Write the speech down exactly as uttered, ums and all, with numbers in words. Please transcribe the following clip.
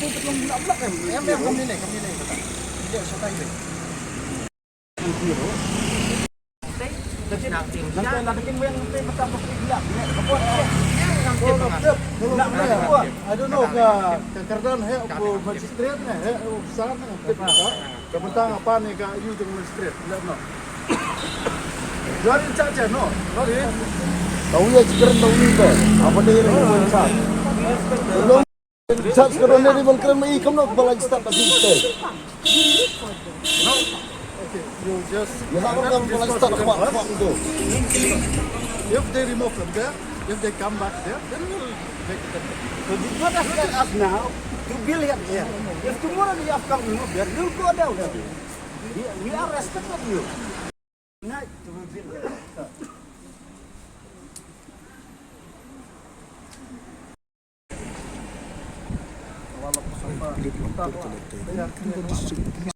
I don't know ka, ka kyrdan heh u magistrate ne, heh u officer ne, ka bynta, ka bynta nga pan ïa ka ïa u jong magistrate, leh noh. You're in charge, no? Sorry. Ka wi ïa jingkren da wi ba. Apa dei ïa ka wi in charge? Judge ka don ne di ban kren ma i, kumno ba la start da wi te. Okay, you just, you have a problem, ba la start da wi. If they remove from there, if they come back there, then we'll make it. So you don't expect us now to build it here. If tomorrow you have come, you know, there, we'll go down there. We, we are respected you. Night to build here.